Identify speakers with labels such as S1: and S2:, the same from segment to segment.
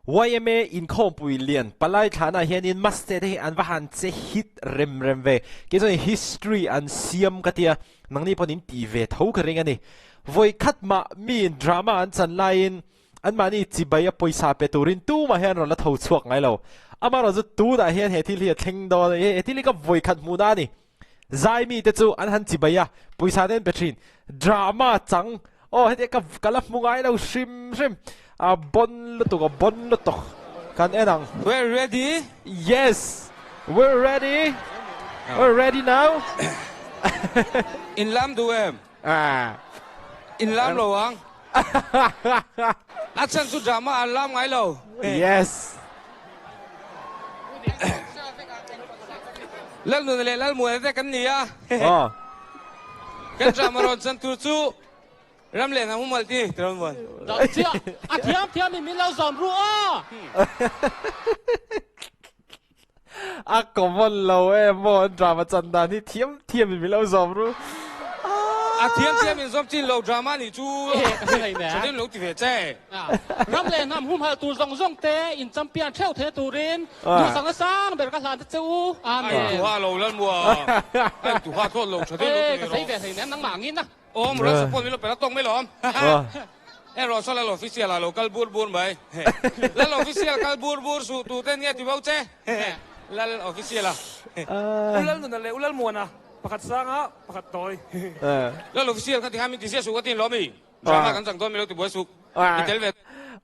S1: Yma inkhawmpui lian palai thlanah hianin Maste te hi an va han che hit rem rem ve. Kei chuan history an siam ka tia, nangni pawhin in ti ve tho ka ring a ni. Vawi khat mah miin drama an chan laiin anmahni chibai a pawisa pe turin tumah hian rawn la tho chhuak ngai lo. Amaherawhchu tunah hian he thil hi a thleng dawn a, he thil hi ka vawi khat hmuhna a ni. Zai mite chu an han chibai a, pawisa te an pe thin. Drama chang, aw heti ka ka la hmu ngai lo hrim hrim. A bon lutuk, a bon lutuk. Kan en ang.
S2: We're ready?
S1: Yes, we're ready. We're ready now.
S2: In lam duh em?
S1: Ah.
S2: In lam lo ang. A chhan chu drama an lam ngai lo.
S1: Yes.
S2: Lalnuna leh Lalmuana te kan ni a. Kan drama rawn chan tur chu ram leh hnam humal ti ti rawn vuan.
S3: Dang chiah a thiam thiam in min lo zawm ru aw.
S1: A common lo em maw an drama chan dan hi thiam thiam in min lo zawm ru.
S2: A thiam thiam in zawm chin lo drama nih chu tha lo ti ve che.
S3: Ram leh hnam humhalh tur zawng zawng te in champion theuh thei turin duhsakna sang ber ka hlan ta che u. Amen.
S2: A intuha lo Lalmua, a intuha thlawt lo tha deuh lo ti ve rawh.
S3: Ka zei ve hlei nem nangmah angin a.
S2: Aw moral support min lo pe la tawk mai lawm. Erawh saw Lal Official ah lo kal bur bur mai. Lal Official kal bur bur suh tu te nia ti bo che. Lal Official ah.
S4: U Lal Nuna leh U Lal Muana pakhat sang a pakhat tawi.
S2: Lal Official kha ti khan min ti zia suh ka tin lawm i. Drama kan chang dawn mi lo ti buai suh. I tel ve.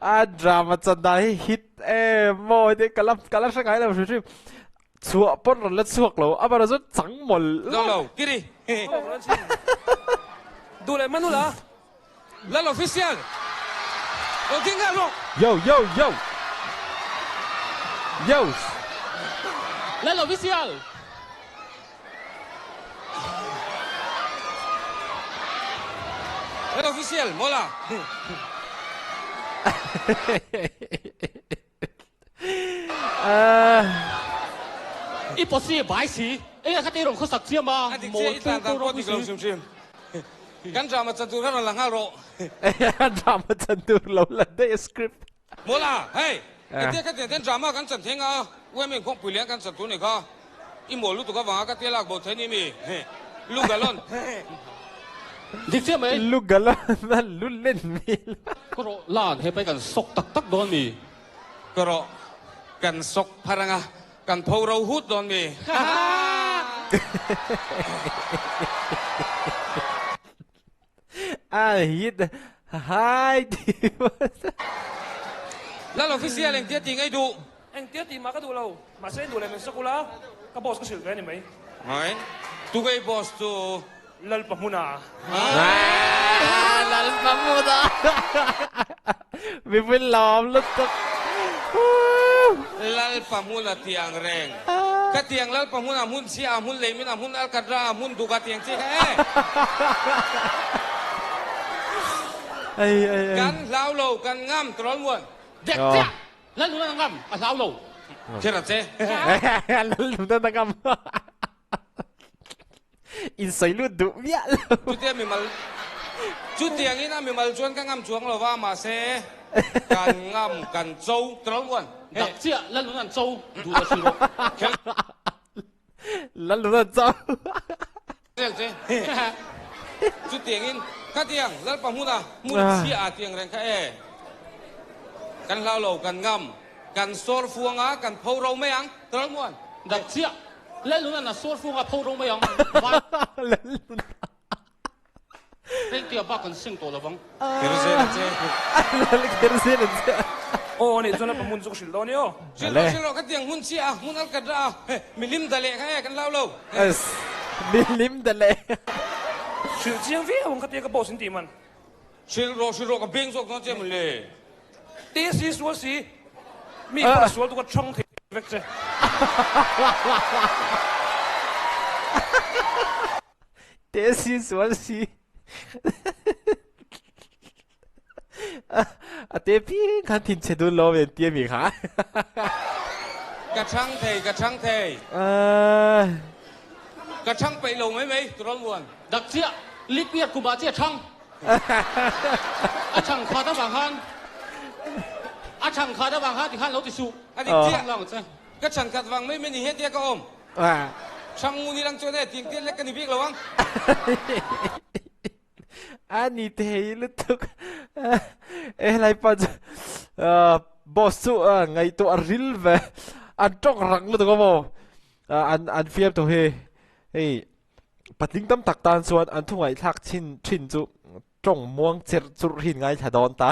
S1: A drama chan dan hi hit em maw heti ka la ka la hre ngai lo hrim hrim. Chhuah pawn rawn la chhuak lo, a bara chu chang mawlh.
S2: Zo lo, kiri.
S4: Duh leh Manula.
S2: Lal official. Lo ding nghal rawh.
S1: Yo yo yo. Yos.
S3: Lal official.
S2: Lal official, mawla.
S3: I pawsi bai si, enge kha te rawn khawsak chiam a, mawl pu pu ropui si.
S2: Kan drama chan tur kha rawn la nghal rawh.
S1: A drama chan tur lo la daih a script.
S2: Mawla, hei, engtia kha tiang ten drama kan chan theng a, UMA inkhawmpui lian kan chan tur ni kha, i mawl lutuk avanga ka tia lak bo thei ni mi, lu galon.
S3: Dik chiah mai.
S1: Lu galon a lu len hmel.
S3: Ka rawh lan he pai kan sawk tak tak dawn mi.
S2: Ka rawh kan sawk phar anga kan pho ro hut dawn mi.
S1: A hit hai ti
S2: Lal official engtia tih ngaih duh?
S4: Engtia tih mah ka duh lo. Mahse in duh leh min sawk ula, ka boss ka hrilh ve a ni mai.
S2: Hai, tu ka i boss chu?
S4: Lalpa hmuna.
S1: Lalpa hmuna. Mipui lawm lutuk.
S2: Lalpa hmuna tiang reng. Ka tiang Lalpa hmuna hmun chhia a hmun leimin a hmun alkatra a hmun duka tiang chi kha e. Kan hlau lo kan ngam tawlh muan.
S3: Dek chiah. Lalnuna na ngam a hlau lo.
S2: Kher a che.
S1: Lalnuna na ngam. In sawi lut duh miah lo.
S2: Chutia mimal chutiang in a mimal chuan ka ngam chuang lo va mahse kan ngam kan cho tawlh muan.
S3: Dak chiah Lalnuna an cho duh lo hrilh rawh.
S2: Kher.
S1: Lalnuna an cho.
S2: Chutiangin ka tiang Lalpa hmuna hmun chhia ah tiang reng kha e. Kan hlau lo, kan ngam, kan sawr fuang a, kan pho ro mai ang, Tral Muan.
S3: Dak chiah, Lalnuna na sawr fuang a pho ro mai ang, vai.
S1: Lalnuna.
S3: Hei tia bak kan seng tawh lovang.
S2: Kher zel ang che.
S1: Lal kher zel ang che.
S4: Aw anih chuan Lalpa hmun chu ka hrilh dawn i aw.
S2: Hrilh rawh hrilh rawh ka tiang hmun chiah a, hmun al kat rah a, milim da leh kha e kan hlau lo.
S1: Yes, milim da leh.
S4: Hrilh chiang viau ang ka tia ka boss in tih man.
S2: Hrilh rawh hrilh rawh ka beng zawk dawn che maw le.
S4: Te si sual si, mi pawn a sual tuk a chhawng thei vek che.
S1: Te si sual si. A te piang khan thin chhe dun lo men tia mi kha.
S2: Ka chhang thei, ka chhang thei. Ka chhang peih lo mai mai, Turawl Muan.
S3: Dak chiah, lip year kumah chiah chhang. A chhang khat avang khan. A chhangkhat avang kha tikhan lo ti suh.
S2: A dik chiah.
S3: Lang che.
S2: Ka chhangkhat vang mai mai ni hetia ka awm. Chhang ngu ni lang chuan e tiang tian lek ka ni bik lo ang.
S1: A ni thei lutuk. E helai pa chu boss chu ngaihtuah a ril ve. An tawng rang lutuk a maw. An an fiam tawh hi. Hei patling tam tak tan chuan an thu ngaihthlak chin thin chu tawng muang cherh churh hi ngaithla dawn ta.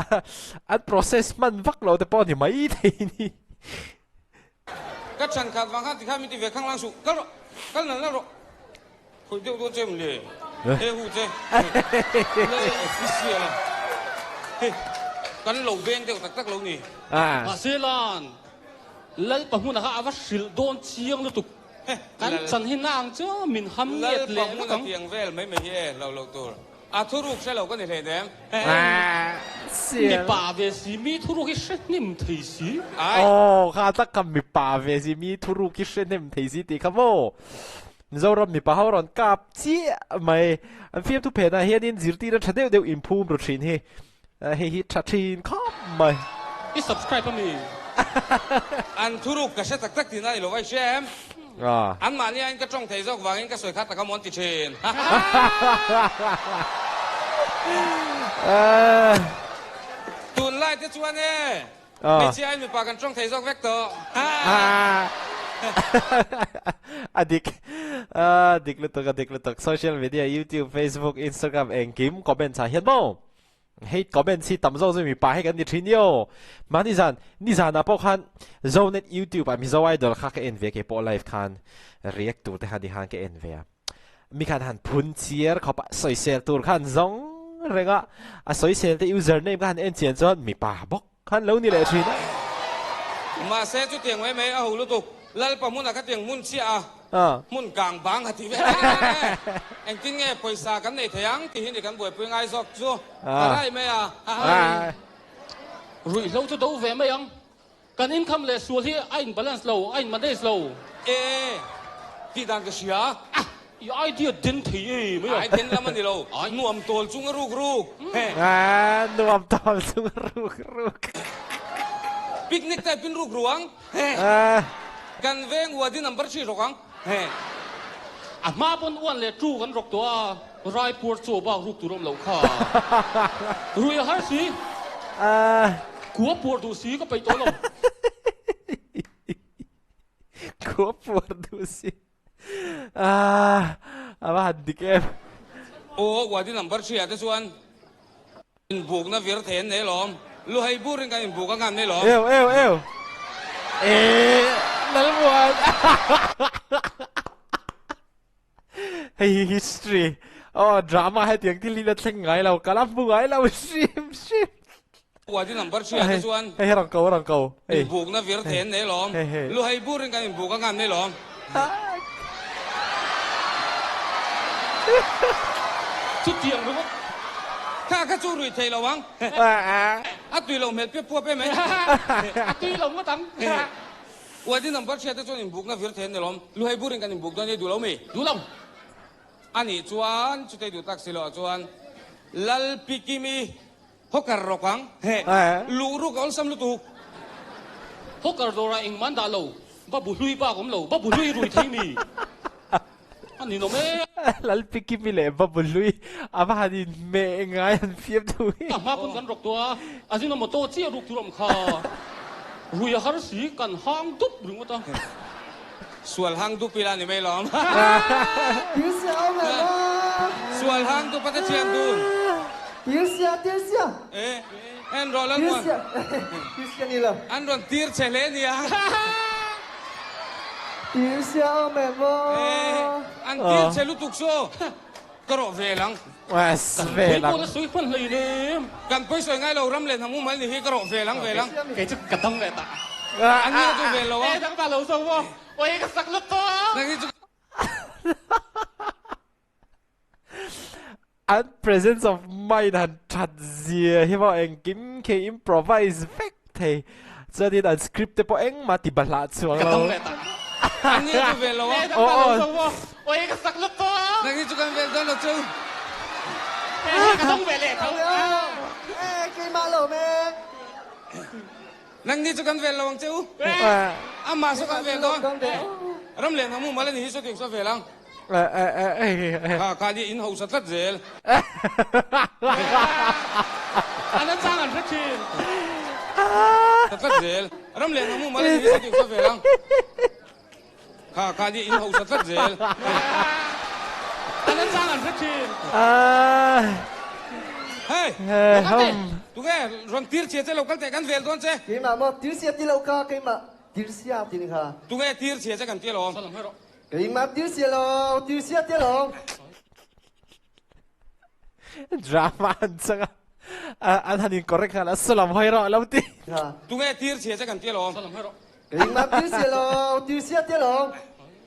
S1: An process hman vak lo te pawh a ni mai thei ni.
S2: Ka chhan khat vang khan tikhan min ti ve khang lang suh. Kal rawh, kal nal nal rawh. Khawih deuh dawn che em le? He hu che. Lal official a. Hei, kan lo beng deuh tak tak lo ni.
S3: Mahse lan, Lalpa hmunah kha a va hrilh dawn chiang lutuk. Kan chan hi na ang chu min ham nget leh
S2: vek ang. Lalpa hmuna tiang vel mai mai hi e, lo loh tur. A thuruk hre lo ka ni hleinem.
S3: Mipa ve si, mi thuruk hi hre hnem thei si.
S1: Aw, kha tak kha mipa ve si, mi thuruk hi hre hnem thei si tih kha maw? Mizoram mipa ho rawn kap chiah mai. An fiamthu phenah hianin zirtir a tha deuh deuh inphum ru thin hi. Hei hi tha thin khawp mai.
S3: I subscribe a mi?
S2: An thuruk ka hre tak tak tihna a ni lo va, i hria em? Anmahni aiin ka tawng thei zawk vangin ka sawi kha tak a mawn ti thin. Tunlai te chuan e, hmeichhia aiin mipa kan tawng thei zawk vek tawh.
S1: A dik, a dik lutuk, a dik lutuk. Social media, YouTube, Facebook, Instagram engkim comments ah hian maw? Hate comments hi tam zawk chu mipa hi kan ni thin io. Mahni zan, nizan ah pawh khan Zonet YouTube ah Mizo Idol kha ka en ve keipawh live khan react tur te khan ti khan ka en ve a. Mi khan han phun chiar khawp a, sawisel tur khan zawng reng a, a sawisel te username kha han en chian chuan mipa bawk khan lo ni leh thin a.
S2: Mahse chutiang mai mai a ho lutuk, Lalpa hmunah khatiang hmun chhiah a, hmun kang bang a ti ve reng reng e. Engtin nge pawisa kan nei thei ang tih hi ni kan buaipui ngai zawk chu ka rai mai a.
S3: Ruihhlo chu do ve mai ang. Kan income leh sual hi a in balance lo, a in manage lo.
S2: E, tih dan ka hria.
S3: Ah, i idea den thei e mai a.
S2: Ai den lam a ni lo, nuam tawl chung a ruk ruk.
S1: Ah, nuam tawl chung a ruk ruk.
S2: Picnic type in ruk ru ang. Kan veng uadi number hri rawk ang.
S3: A hma pawn uan leh tu kan rawk tawh a, Raipur chaw bak ruk tur awm loh kha. Rui a har si. Kua puar duh si ka peih tawh lo.
S1: Kua puar duh si. A va han dik em.
S2: Aw uadi number hria te chuan Inbukna vir thei an nei lawm. Luhai burin kan inbuk a ngam nei lawm.
S1: Eu eu eu. Eeh Lalmuan. Hei hi history. Aw drama hetiang thil hi la thleng ngai lo. Ka la hmu ngai lo hrim hrim.
S2: Uadi number hria te chuan.
S1: Hei hi rang ko rang ko.
S2: Inbukna vir thei an nei lawm. Luhai burin kan inbuk a ngam nei lawm.
S3: Chutiang ringawt
S2: kha kha chu rui thei lo ang. A tui lo hmel piap puap em ai.
S3: A tui lo ngawt ang.
S2: Uadi number hriat te chuan inbukna vir thei an ni lawm. Luhai burin kan inbuk dawn e duh lo mi?
S3: Duh lo.
S2: A nih chuan chutei duh tak si loh ah chuan Lalpikimi Hawker rawk ang. Luh ruk a awlsam lutuk.
S3: Hawker dawrah engmah an dah lo. Va bu hlui bak awm lo. Va bu hlui rui thei mi a ni nawm e.
S1: Lalpikimi leh va bu hlui a va han inhmeh ngai an fiam thu hi.
S3: A hma pawn kan rawk tawh a, a zin a motor chiah ruk tur awm kha. Rui a har si, kan hang dup ringawt a.
S2: Sual hang dup ila ni mai lawm. Sual hang dup a te thian dun. E, en rawh Lalmuan. An rawn tir che hle nia. E, an tir che lutuk saw. Ka rawh ve lang.
S3: Kan pawi pawh la sawi hman hlei nem.
S2: Kan pawi sawi ngai lo ram leh hnam um hal ni hi ka rawh ve lang ve lang.
S3: Kei chu ka dang leh ta.
S2: An ni chu ve lo a.
S3: E dang ta lo zo maw. Oi ka sak lut tawh.
S2: Nang hi chu.
S1: An presence of mind han that zia hi maw engkim khi improvise vek thei. Chuanin an script te pawh engmah ti bahlah chuang
S3: Ka
S1: lo.
S3: dang leh ta.
S2: An ni chu vel lo a.
S3: E dang ta lo zo maw. Oi ka sak lut tawh.
S2: Nang hi chu kan vel dawn lo chu.
S3: E ka dang ve leh tho.
S5: E keimah lo me.
S2: Nangni chu kan vel lo ang che u. Amah saw kan vel dawn. Ram leh hnam mumal a ni hi saw tiang saw vel ang. Kha kha ni in hausa tlat zel.
S3: A nachang an hre thin.
S2: Tlat zel. Ram leh hnam mumal a ni hi saw tiang saw vel ang. Kha kha ni in hausa tlat zel.
S3: A nachang an hre thin.
S2: Hei! Tunge rawn tir chhia che lo kal teh kan vel dawn che.
S5: Keimah maw tir chhia ti lo kha keimah tir chhia ti ni kha.
S2: Tunge tir chhia che kan ti alawm.
S5: Keimah tir chhia lo tir chhia ti alawm.
S1: Drama an chang a, an han in correct nghal a, salam hawi rawh lo ti.
S2: Tunge tir chhia che kan ti alawm.
S5: Keimah tir chhia lo tir chhia ti alawm.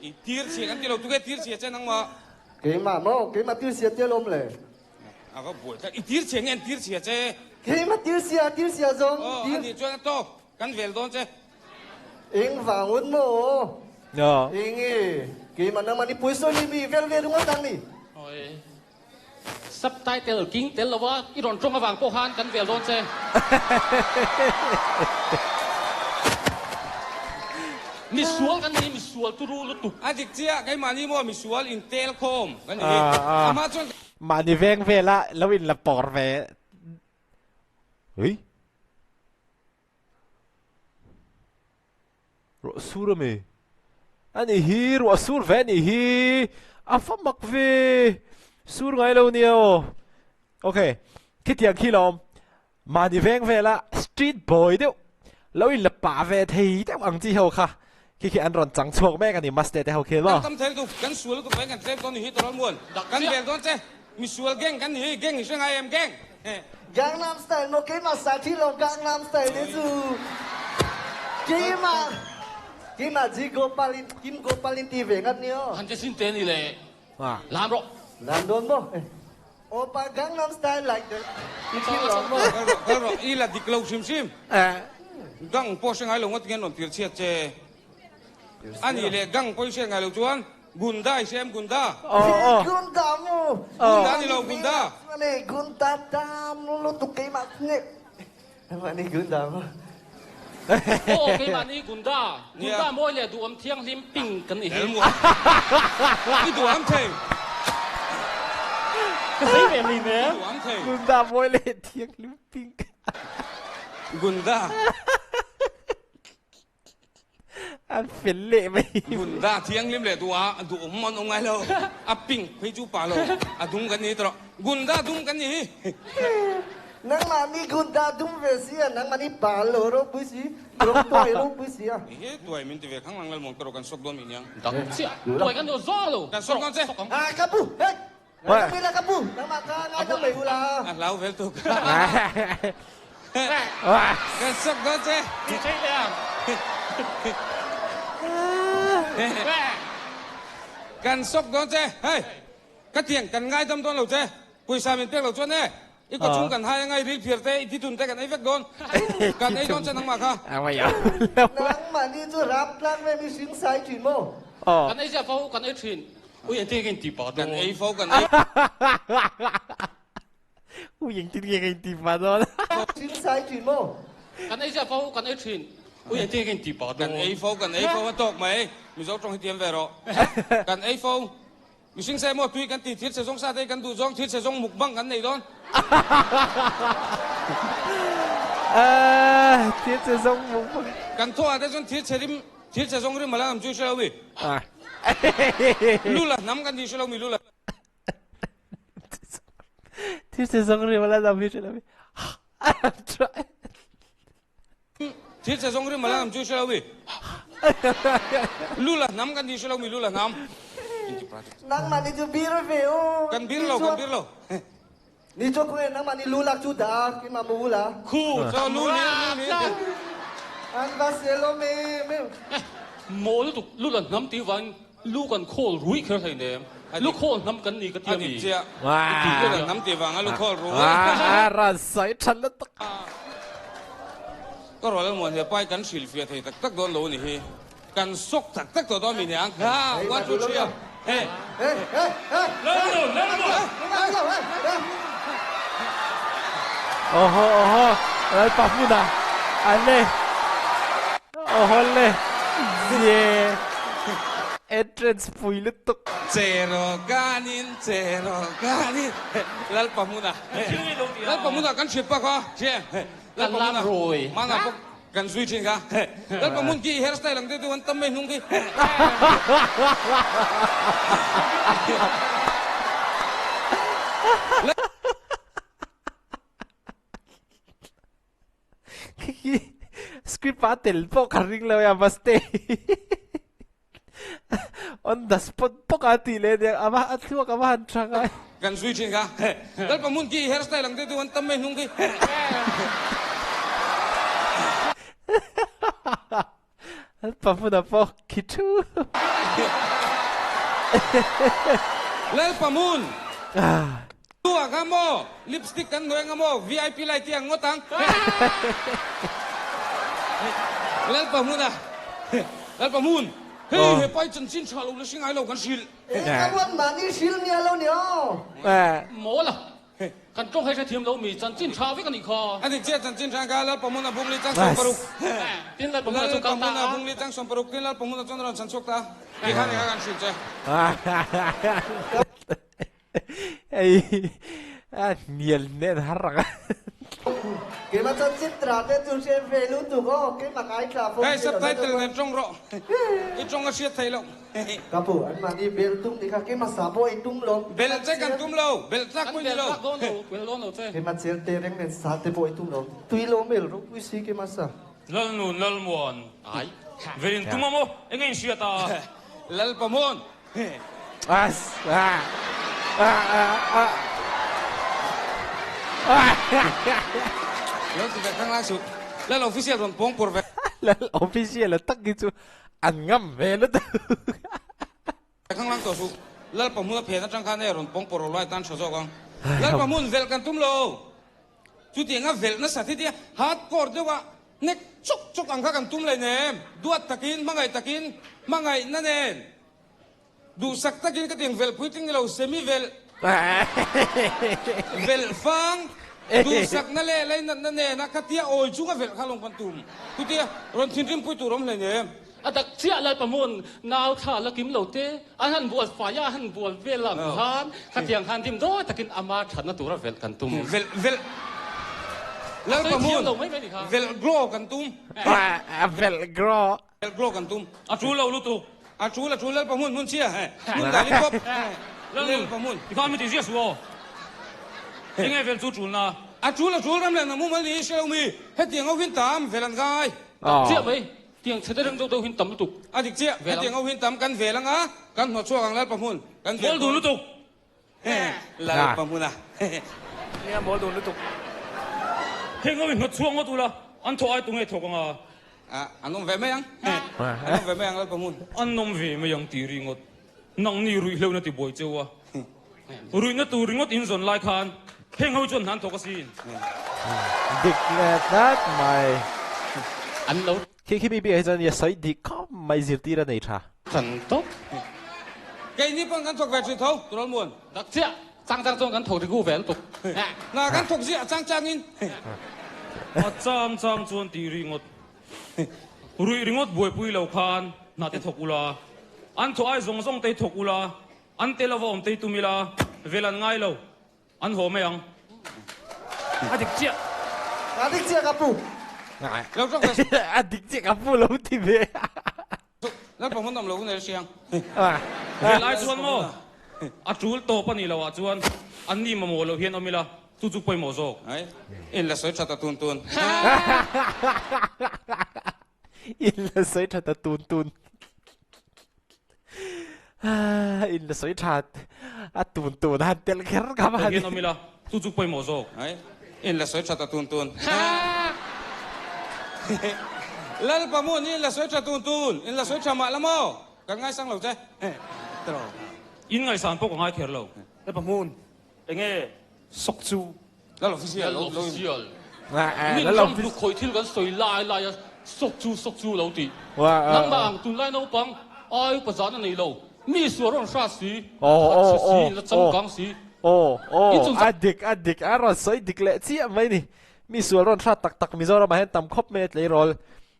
S2: I tir chhia kan ti lo, tunge tir chhia che nangmah.
S5: Keimah maw keimah tir chhia ti alawm le.
S2: A va buai tlat, i tir chhia nge an tir chhia che.
S5: Keimah tir chhia tir chhia zawng.
S2: Aw anih chuan a tawk, kan vel dawn che.
S5: Eng vang un maw? Eng e, keimah nangmah ni pawisa ni mi vel ve ringawt ang ni.
S3: Awi. Subtitle king tel lova i rawn tawng avang pawh khan kan vel dawn che. Misual kan ni, misual turu lutuk.
S2: A dik chiah, keimahni maw misual intel khawm kan ni hi. Amah chuan.
S1: Mahni veng vela lo inla pawr ve. Ui. Ruah sur a mi? A nih hi, ruah sur ve a nih hi. A fa mak ve. Sur ngai lo nia aw. Ok, khitiang khi lawm. Mahni veng vela street boy deuh lo in la pah ve thei deuh ang chi ho kha. Khi khi an rawn chang chhuak mek a ni Maste te ho khi maw?
S2: Kan tam thei lutuk, kan sual lutuk veng kan tlem dawn ni hi tawrh muan. Kan vel dawn che. Misual gang kan ni hi, gang i hre ngai em gang?
S5: Gangnam style maw keimah sa thi lo Gangnam style te chu keimah keimah Ji Gopal in Kim Gopal in ti ve ngat ni aw.
S3: Han che sin te ni le lam rawh.
S5: Lam dawn maw? Opa Gangnam style like that i thi lo maw?
S2: Kal rawh kal rawh i la dik lo hrim hrim. Gang pawh hre ngai lo ngawt nge an rawn tir chhiat che. A nih leh gang pawh i hriat ngai lo chuan Gunda i hria em Gunda?
S5: Gunda maw?
S2: Gunda ni lo Gunda.
S5: Gunda tam lutuk keimah nge mahni Gunda maw?
S3: Aw keimahni Gunda. Gunda mawi leh duhawm thianghlim ping kan ni hi.
S2: I duham thei.
S3: Ka sei ve hlei nen.
S2: I duham thei.
S1: Gunda mawi leh thianghlim ping.
S2: Gunda.
S1: An fel leh mai.
S2: Gunda thianghlim leh duh a duhawm an awm ngai lo. A pink phei chu pa lo. A dum kan ni tawh. Gunda dum kan ni hi.
S5: Nangmahni Gunda dum ve si a, nangmahni pa lo ropui si, rawng tuai ropui si a.
S2: He tuai min ti ve khang lang lalmuang tawh kan sawk dawn mi niang.
S3: Dang chiah. Tuai kan duh zawng lo.
S2: Kan sawk dawn che.
S5: Ah ka pu. Hey. Ngai dam ila ka pu. Nangmah kha ngai dam mai ula.
S2: A hlau vel tuk. Kan sawk dawn che.
S3: Ti thei leh ang.
S2: Kan sawk dawn che. Hei. Ka tiang kan ngai dam dawn lo che. Pawisa min pek lo chuan e. I kawt chung kan hai angai ril phiar te i thitun te kan ei vek dawn. Kan ei dawn che nangmah kha.
S5: Nangmah ni chu rap tlang ve mi hring sai thin maw?
S3: Kan ei ziah fo kan ei thin. Ui engtin nge ka inti pah dawn?
S2: Kan ei fo kan ei.
S1: Ui engtin nge ka inti pah dawn?
S5: Thil sai thin maw?
S3: Kan ei ziah fo kan ei thin. Ui engtin nge ka inti pah dawn?
S2: Kan ei fo kan ei fo a tawk mai. Mizo tawng hi tiam ve rawh. Kan ei fo. Mihring sai maw tui kan ti thil chhe zawng sa te kan duh zawng thil chhe zawng mukbang kan nei dawn.
S1: Thil chhe zawng mukbang.
S2: Kan thawh ah te chuan thil chhe rim Thil che zawng rim ala am chu hre lo mi. Lula hnam kan ti hre lo mi lula.
S1: Thil che zawng rim ala nam hi hre lo mi.
S2: Thil che zawng rim ala nam chu hre lo mi. Lula hnam kan ti hre lo mi lula hnam.
S5: Nangmah ni chu bir ve o.
S2: Kan bir lo kan bir lo.
S5: Ni chu khawnge nangmah nih lu lak chu dah a, keimah maw ula.
S2: Khu cho lu ni lu ni.
S5: An va sel awm em em.
S3: Maw lutuk lu la hnam tih vangin lu kan khawl rui kher hlei nem. Lu khawl hnam kan ni ka ti a mi.
S2: A dik chiah. Lu la hnam tih vanga lu khawl rui.
S1: A ran sawi tha lutuk.
S2: Ka rual muan he pai kan hrilhfiah thei tak tak dawn lo a ni hi. Kan sawk tak tak tawh dawn mi niang. Ha, one two three a. He.
S1: Oho oho, Lalpa hmuna an le. Awle ye entrance pui lutuk.
S2: Che rawh kanin che rawh kanin Lalpa hmuna Lalpa hmuna kan hriat pa kha che Lalpa hmuna mana pawh kan zui thin kha Lalpa hmun khi hair style ang deuh deuh an tam mai hnung khi.
S1: Khi script ah tel pawh ka ring lo ya Maste on the spot bawk a tih leh aniang a va a thluak a va han tha ngai.
S2: Kan zui thin kha Lalpa hmun khi hair style ang deuh deuh an tam mai hnung khi.
S1: Lalpa hmuna pawh khi thu.
S2: Lalpa hmun tu ah kha maw lipstick kan hnuai anga maw vip light hi ang ngawt ang. Lalpa hmuna Lalpa hmun hei he pai chanchin tha lo la hre ngai lo kan hrilh.
S5: Eng ka ruat mahni hrilh nia lo ni aw.
S3: Mawl a. Kan tawng hei hrethiam lo mi chanchin tha vek a nih kha.
S2: A dik chiah chanchin tha kha Lalpa hmuna bungli chang 60.
S3: Tin Lalpa hmuna chu kal ta a.
S2: Lalpa hmuna bungli chang 60 tin Lalpa hmuna chuan rawn chhan chhuak ta a. Ti kha ni kha kan hrilh che.
S1: Hei a hnial nen har ang a.
S5: Keimah chanchin tha te chu hre ve lutuk aw keimah ngaithla fo
S2: Hei subtitle nen tawng rawh. I tawng a hriat theih loh.
S5: Ka pu, an mahni bel tum ni kha keimah sa pawh i tum lo.
S2: Bel che kan tum lo, bel tlak pawh i ni lo.
S3: Kan bel tlak dawn lo, bel dawn lo che.
S5: Keimah chel te reng nen sa te pawh i tum lo. Tui lo mel ropui si keimah sa.
S4: Lalnun Lalmuan,
S3: Ai.
S4: Vel in tum a maw? Enge in hriat a?
S2: Lalpamuan.
S1: As ah ah ah ah.
S2: Lo ti ve khang lai suh. Lal official rawn pawng pawr ve.
S1: Lal official a tak hi chu An ngam ve lutuk.
S2: Khanglang tawh suh. Lalpa hmun a phen atang khan e rawn pawng pawh rawh lai tan tha zawk ang. Lalpa hmun velh kan tum lo. Chutiang a velh nasa thi tia hardcore deuh a hnek chawk chawk ang kha kan tum leinem. Duat takin, hmangaih takin, hmangaihna nen duhsak takin ka tiang velh puitling ni lo semi velh velh fang duhsakna leh leinatna nena khatia awi chunga velh kha lawng kan tum. Chutia rawn thinrim pui tur awm hleinem.
S3: A dak chiah Lalpa hmun nau thla la kim lo te, an han bual fai a, a han bual vel ang khan khatiang khan dim dawi takin ama thatna tura velh kan tum.
S2: Velh velh Lalpa hmun velh glow kan tum.
S1: Velh glow.
S2: Velh glow kan tum.
S4: A tul lo lutuk.
S2: A tul a tul Lalpa hmun hmun chhia he. Hmun dali pawp. Lalpa hmun.
S4: Tikhan mi ti ziah suh aw. Enge velh chu tulna?
S2: A tul a tul ram leh hnam mumal ni hre lo mi. Hetiang ho hin tam velh an ngai.
S3: Chiah mai. Tiang chhe dereng deuh deuh hin tam lutuk.
S2: A dik chiah, hetiang ho hin tam kan vel anga, kan hnawt chhuak ang Lalpa hmun, kan vel
S4: Mawl dun lutuk.
S2: Lalpa hmun a.
S4: Nia mawl dun lutuk. Heng ho hi hnawt chhuak ngawt ula, an thawh ai tunge thawk anga?
S2: A, an awm ve mai ang. An awm ve mai ang Lalpa hmun.
S4: An awm ve mai ang tih ringawt. Nangni ruihhlohna ti buai cheu a. Ruihna tur ringawt in zawn lai khan heng ho chuan hnan thawk asin.
S1: Dik leh tlat mai.
S3: An lo.
S1: Khi khi mi bikah hi chuan nia sawi dik khawp mai zirtir a nei tha.
S3: Kan tawp.
S2: Keini pawn kan thawk ve thin tho, Tural Muan.
S3: Dak chiah, chang chang chuan kan thawk rigu ve lutuk.
S2: Hna kan thawk ziah chang changin.
S4: A chang chang chuan tih ringawt. Ruih ringawt buaipui lo khan hna te thawk ula, an thawh ai zawng zawng te thawk ula, an tel ava awm te tum ila, vel an ngai lo, an haw mai ang.
S3: A dik chiah.
S5: A dik chiah ka pu.
S2: Lo tawk ve.
S1: A dik chiah ka pu lo ti ve.
S2: Lalpa hmun awm lo hun e hriang.
S4: Vel ai chuan maw? A tul tawp a nih loh ah chuan an ni mamawh loh hian awm ila, chu chu pawimawh zawk.
S2: Ai, in la sawi tha ta tun tun.
S1: In la sawi tha ta tun tun. In la sawi tha a tun tun han tel kher kha va
S4: hian awm ila, chu chu pawimawh zawk.
S2: Ai, in la sawi tha ta tun tun. Lalpa mun in la sawi tha tun tun, in la sawi tha mah la maw? Kan ngaisang lo che.
S4: In ngaihsan pawh ka ngai kher lo.
S6: Lalpa hmun.
S4: Enge?
S6: Sawk chu.
S2: Lal official.
S3: Lal official. Min ram hluk khawih thil kan sawi lai lai a sawk chu sawk chu lo tih. Nangmah ang tunlai naupang ai upa zan a nei lo. Mi sual rawn hra si, khat chhe si, la changkang si.
S1: Aw aw a dik a dik a rawn sawi dik leh chiah mai ni. Mi sual rawn hra tak tak Mizoramah hian tam khawp mai a tleirawl.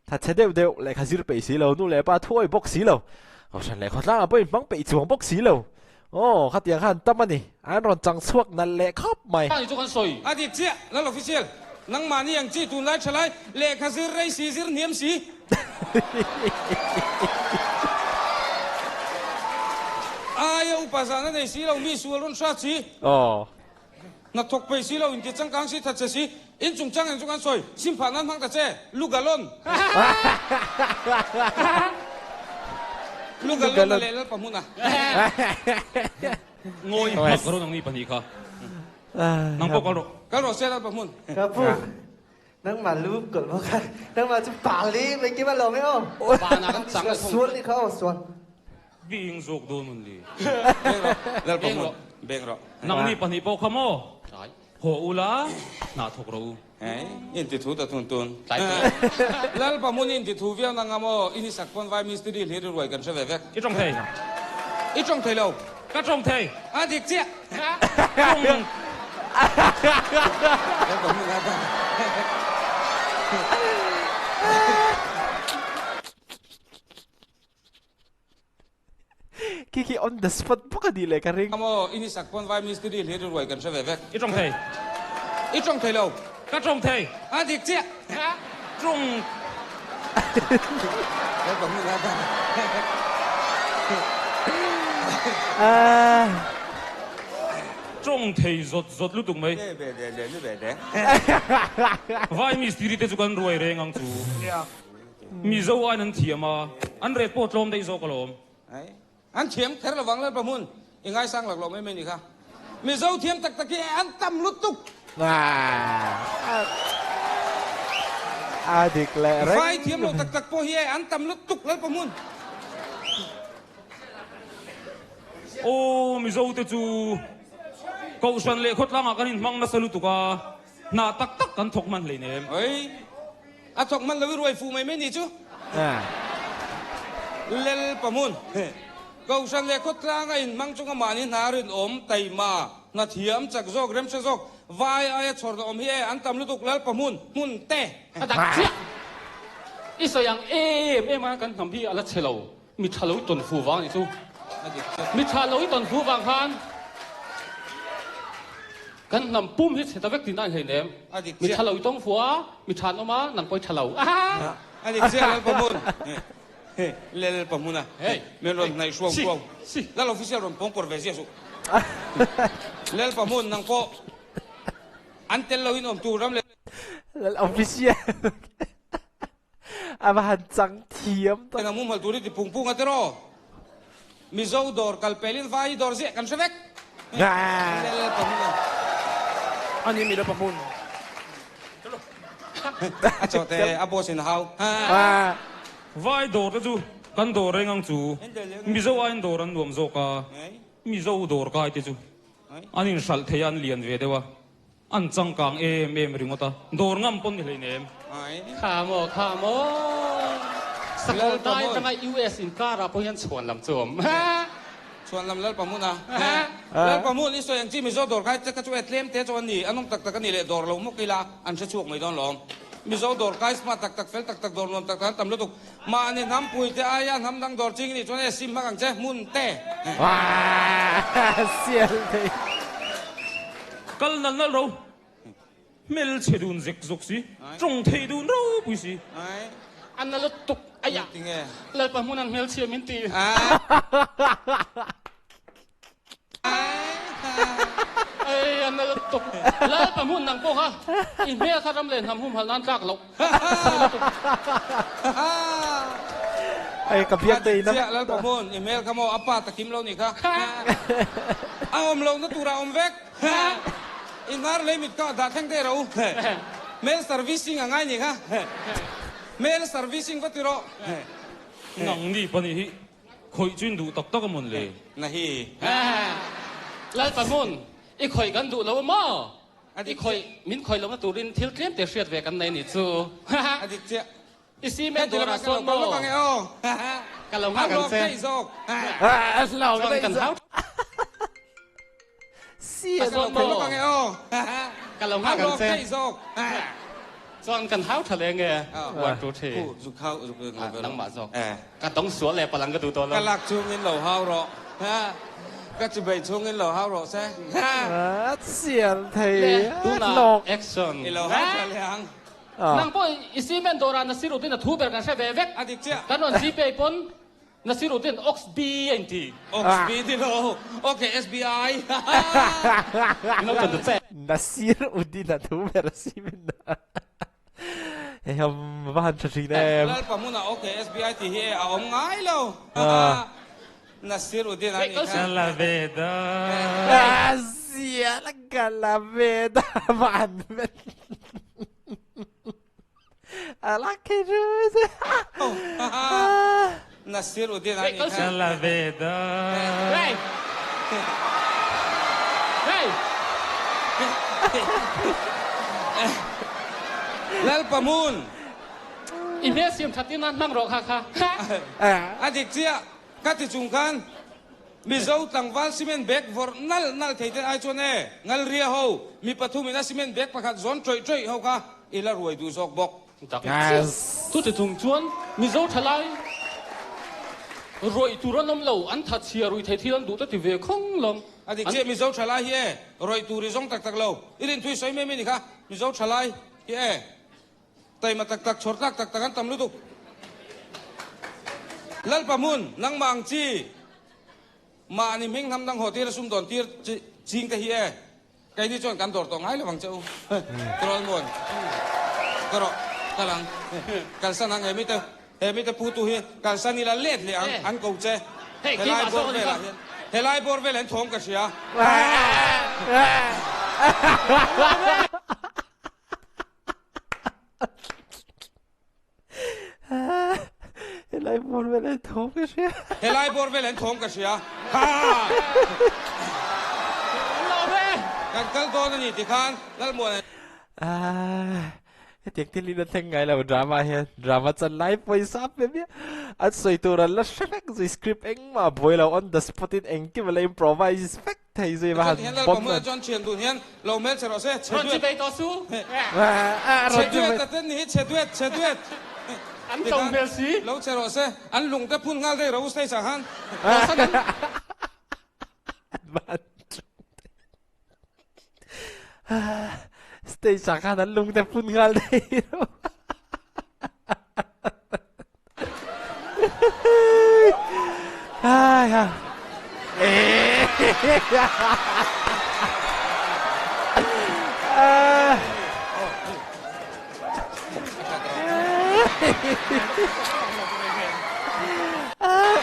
S1: Thatchhe deuh deuh lehkha zir peih si lo, nu leh pa thuawi bawk si lo, kohhran leh khawtlangah pawh inhmang peih chuang bawk si lo. Aw, khatiang kha an tam a ni. An rawn chang chhuak nalh leh khawp mai.
S3: Ani chu kan sawi.
S2: A dik chiah, Lal Official, nangmahni ang chi tunlai tha lai, lehkha zir rei si, zir hniam si. Aia upa zahna nei si lo, mi sual rawn hrat si.
S1: Aw.
S2: Hnathawk peih si lo, inti changkang si, thatchhe si, in chungchang eng chu kan sawi, sim phah nan hmang ta che, lu galon. Lu galon a leh Lalpa hmun a.
S4: Ngawi hmak ka rawn ang ni pahnih kha. Nang pawh kal rawh.
S2: Kal rawh se Lalpa hmun.
S5: Ka pu, nangmah lu kawlh bawk a, nangmah chu pa li mai kim a lawm e aw.
S3: Vanah kan chang a thawng.
S5: Sual ni kha aw sual.
S4: Bing zawk dawn mun li.
S2: Beng rawh, Lalpa hmun, beng rawh.
S4: Nangni pahnih pawh kha maw? Haw ula, hna thawk rawh u.
S2: Hei, in ti thu ta tun tun. Lalpa hmun in ti thu viau na nga maw? I ni sak pawn vai mistiri hlir i ruai kan hre ve vek.
S4: I tawng thei.
S2: I tawng thei lo.
S4: Ka tawng thei.
S2: A dik chiah.
S4: Tawng.
S2: Lalpa hmun a ta.
S1: Khi khi on the spot bawk a nih leh ka ring.
S2: Maw i ni sak pawn vai mistiri hlir i ruai kan hre ve vek.
S4: I tawng thei.
S2: I tawng thei lo.
S4: Ka tawng thei.
S2: A dik chiah.
S4: Tawng. Tawng thei zawt zawt lutuk mai. Vai mistiri te chu kan ruai reng ang chu. Mizo aiin an thiam a, an ret pawh tlawm daih zawk alawm.
S2: An thiam kher lovang Lalpa hmun i ngaisang lak lo mai mai ni kha. Mizo thiam tak tak hi an tam lutuk.
S1: A dik leh reng.
S2: Vai thiam lo tak tak pawh hi an tam lutuk Lalpa hmun.
S4: Aw Mizo te chu Kohhran leh khawtlangah kan inhmang nasa lutuk a, hna tak tak kan thawk hman hleinem.
S2: Oi. A thawk hman lo i ruai fuh mai mai ni chu. Lel Pahmun, Kohhran leh khawtlang a inhmang chunga mahni hna rinawm, taima, hna thiam, chak zawk, remhre zawk, vai aia chhawrna awm hi e, an tam lutuk Lal Pahmun, hmun te.
S3: A dak chiah. I sawi ang em em a kan hnam hi a la chhe lo. Mi tha lo i tawn fu vang anih chu. Mi tha lo i tawn fu vang khan kan hnam pum hi chhe ta vek tihna a ni hleinem. Mi tha lo i tawng fu a, mi tha an awm a, nang pawh i tha lo.
S2: A dik chiah Lal Pahmun. Lal Pahmun a. Min rawn hnaih hruau hruau. Lal official rawn pawng pawr ve ziah suh. Lal Pahmun nang pawh an tel lo in awm tur ram leh.
S1: Lal official. A va han chang thiam tak.
S2: Engah mumal tur i ti pung pung a tiraw? Mizo dawr kal pel in vai dawr ziah kan hre vek. Lel pahmun a.
S6: Ani mi la pahmun.
S2: A chaw te a boss in a hau.
S4: Vai dawr te chu kan dawr reng ang chu. Mizo aiin dawr an nuam zawk a. Mizo dawr kai te chu an inhralh thei a an lian ve deuh a. An changkang em em ringawt a, dawr ngam pawn ni hleinem.
S3: Kha maw, kha maw. Sakawr dai atanga US inkar ah pawh hian chhuan lam chu awm.
S2: Chhuan lam Lalpahmun a. Lalpahmun i sawi ang chi Mizo dawr kai che kha chu e tlem te chu an ni, an awm tak tak a ni leh dawr lo mawk ila an hre chhuak mai dawn lawm. Mizo dawr kai smart tak tak fel tak tak dawr nuam tak tak an tam lutuk. Mahni hnampui te aia hnam dang dawr ching i nih chuan e sim hmak ang che, hmun te.
S1: Sial thei.
S4: Kal nal nal ro. Hmel chhe dun zek zawk si, tawng thei dun ropui si.
S3: A na lutuk aia. Lalpa hmun an hmelchhia min ti. Ei a na lutuk. Lalpa hmun nang pawh kha i hmel kha ram leh hnam humhalh nan tlak loh.
S1: Ei ka biak te in a.
S2: Chiah Lalpa hmun i hmel kha maw a pa ta kim lo nih kha. A awm lohna turah awm vek. I hnar lei mit kha dah thleng te ro. Hmel servicing a ngai nih kha. Hmel servicing va ti rawh.
S4: Nang ni pahnih hi Khawih chu in duh tak tak a mawn le?
S2: Na hi.
S3: Lalpa hmun, i khawih kan duh lo a maw? I khawih, min khawih lohna turin thil tlem te hriat ve kan nei ni chu.
S2: A dik chiah.
S3: I cement dawrah sawn maw? Ka lo nghak ang che. Chuan kan hau.
S1: Sian
S3: sawn maw? Ka lo nghak ang che. Chuan kan hau tha leh nge? One, two, three.
S2: Khu zuk hau zuk lo ve.
S3: Nangmah zawk. Ka tawng sual leh palang ka duh tawh lo.
S2: Ka lak chungin lo hau rawh. Ka chibei chungin lo hau rawh se.
S1: A chian thei
S3: Tunah action.
S2: I lo hau tha leh ang.
S3: Nang pawh i cement dawrah Nasiruddin a thu ber kan hre ve vek.
S2: A dik chiah.
S3: Kan rawn Gpay pawn Nasiruddin Ox B a inti.
S2: Ox B ti lo. Ok SBI.
S3: Min lo ṭan ta che.
S1: Nasiruddin a thu ber cement dawrah. Hei ham va han tha thin em.
S2: Lalpa hmunah ok SBI tih hi e a awm ngai lo. Nasiruddin a nih kha.
S4: Galaveda.
S1: Zia la Galaveda va han vet. A la khi ru se.
S2: Nasiruddin a nih kha.
S4: Galaveda.
S3: Hey! Hey!
S2: Lalpa hmun.
S3: I hmel siam that in a hmang rawh kha kha.
S2: A dik chiah ka ti chung khan Mizo tlangval cement bag vawrh nalh nalh thei te ai chuan e Ngalria ho mi pathum in a cement bag pakhat zawn tawih tawih ho kha i la ruai duh zawk bawk.
S3: Tak chiah. Chuti chung chuan Mizo thalai rawih tur an awm lo, an that chhia ruih thei thil an duh te ti ve khawng lawng.
S2: A dik chiah Mizo thalai hi e rawih tur i zawng tak tak lo. I rinthui sawi mai mai ni kha Mizo thalai hi e. Taima tak tak, chhawr tlak tak tak an tam lutuk. Lalpa hmun, nangmah ang chi, mahni hming hnam dang haw tir a sumdawn tir ching te hi e, keini chuan kan dawr tawh ngai lo vang che u. Tirawl muan, ka rawh, kal ang, kalsan ang he mite, he mite pu tu hi kalsan ila let leh ang, an ko che. Helai bawr velah hian, helai bawr velah hian thawm ka hria.
S1: Helai bawr vel en thawm ka hria.
S2: Helai bawr vel en thawm ka hria. Ha! Kan kal dawn a ni ti khan Lalmuana.
S1: Hetiang thil in a thleng ngai lo drama hian drama chan lai pawisa pe miah an sawi tur an la hre vek zui script engmah a buai lo on the spot in engkim a la improvise vek Thei zui va han
S2: bawm nan. Chuan thian dun hian lo hmel che rawh se.
S3: Rawn chi bei tawh su.
S2: Che duet a ten ni hi che duet che duet.
S3: An to hmel si.
S2: Lo che rawh se. An lung te phun nghal daih rawh u stage ah khan.
S1: Stage ah khan an lung te phun nghal daih rawh.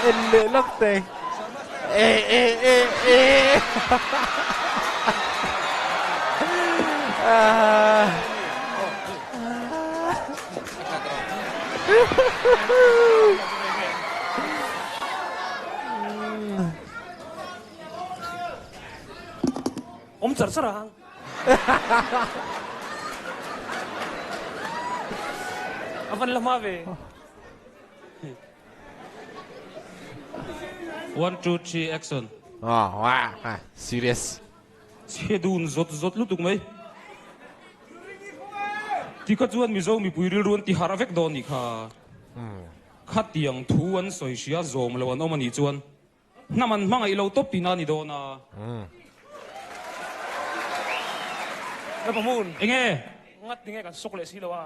S1: En leh lawk teh.
S4: Awm char char ang. A van la hma ve.
S2: One two three action.
S1: Ah, serious.
S4: Chhe dun zawt zawt lutuk mai. Tikha chuan Mizo mipui rilru an ti harh vek dawn nih kha. Khatiang thu an sawi hria zawm lo an awm a nih chuan hnam an hmangaih lo tawp tihna a ni dawn a.
S6: Lalpa hmun.
S4: Enge?
S6: Ngat tinge kan sawk leh si lo a.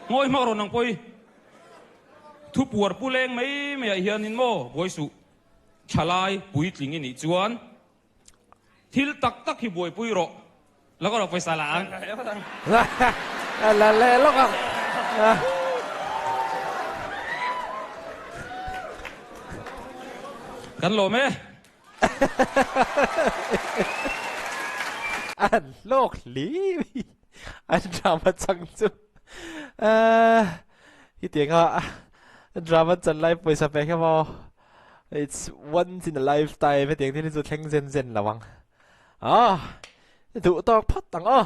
S4: Ngawi hmak rawn ang pawi. Thu puar pu leng mai mai ah hianin maw buai suh. Thalai puitling i nih chuan Thil tak tak hi buaipui rawh. La ka rawh pawisa la ang.
S1: La leh lawk ang.
S4: Kan lawm e.
S1: An hlawk hlim hi an drama chang chu. Hetianga drama chan lai pawisa pek hi maw. It's once in a lifetime hetiang thil hi chu thleng zen zen lo ang. Ah, duh tawk phawt ang aw.